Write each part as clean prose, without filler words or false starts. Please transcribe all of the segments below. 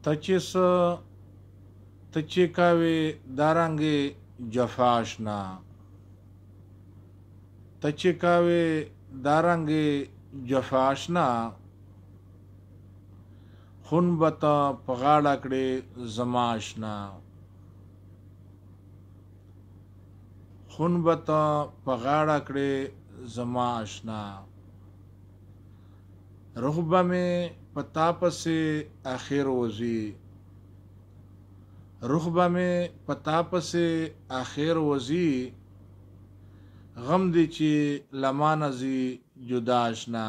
ته چې څه ته چې کاوې دارنګې جفا اشنا، ته چې کاوې دارنګې جفا اشنا، خون به ته په غاړه کړې زما اشنا، خون به ته په غاړه کړې زما اشنا. روح به مې په تا پسې اخر وځي، روح به مې په تا پسې اخر وځي، غم دې چې له ما نه ځي جدا اشنا،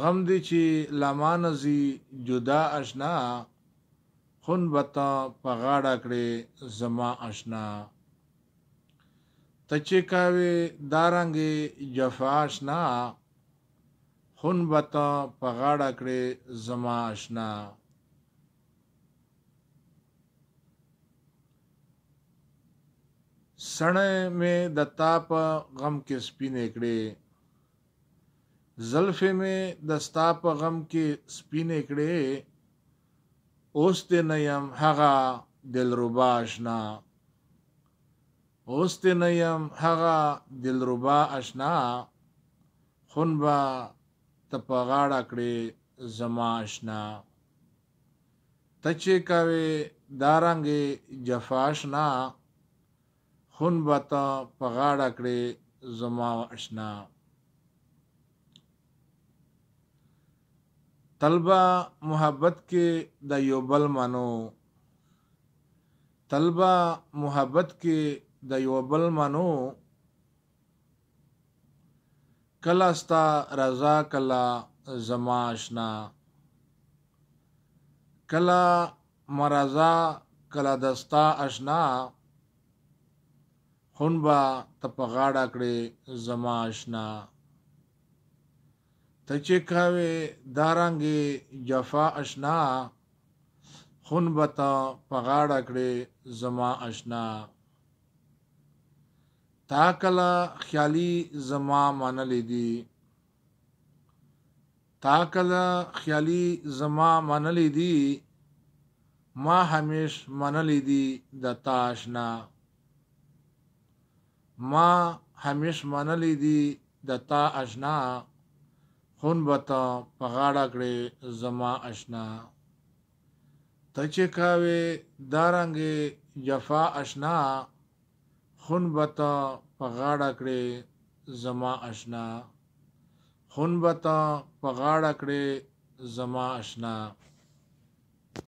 غم دې چې له ما نه ځي جدا اشنا، خون به ته په غاړه کړې زما اشنا. ته چې کاوې دارنګې جفا اشنا، خون به ته په غاړه کړې زما اشنا. څڼې مې د تا په غم کې سپینې کړې، زلفې مې د ستا په غم کې سپینې کړې، اوس دې نه یم هغه دلربا اشنا، اوس دې نه یم هغه دلربا اشنا، خون به ته په غاړه کړې زما اشنا. ته چې کوې دارنګې جفا اشنا، خون به ته په غاړه کړې زما اشنا. تل به محبت کې د یو بل منو، تل به محبت کې د یو بل منو، کله ستا رضا کله زما اشنا، کله مرضا کله د ستا اشنا، خون به ته په غاړه کړې زما اشنا. ته چې کوې دارنګې جفا اشنا، خون به ته په غاړه کړې زما اشنا. تا کله خیالي زما منلې دي، تا کله خیالي زما منلې دي، ما همیش منلې دي د تا اشنا، ما همیش منلې دي د تا اشنا، خون به ته په غاړه کړې زما اشنا. ته چې کوې دارنګې جفا اشنا، خون به ته په غاړه کړې زما اشنا، خون به ته په غاړه کړې زما اشنا.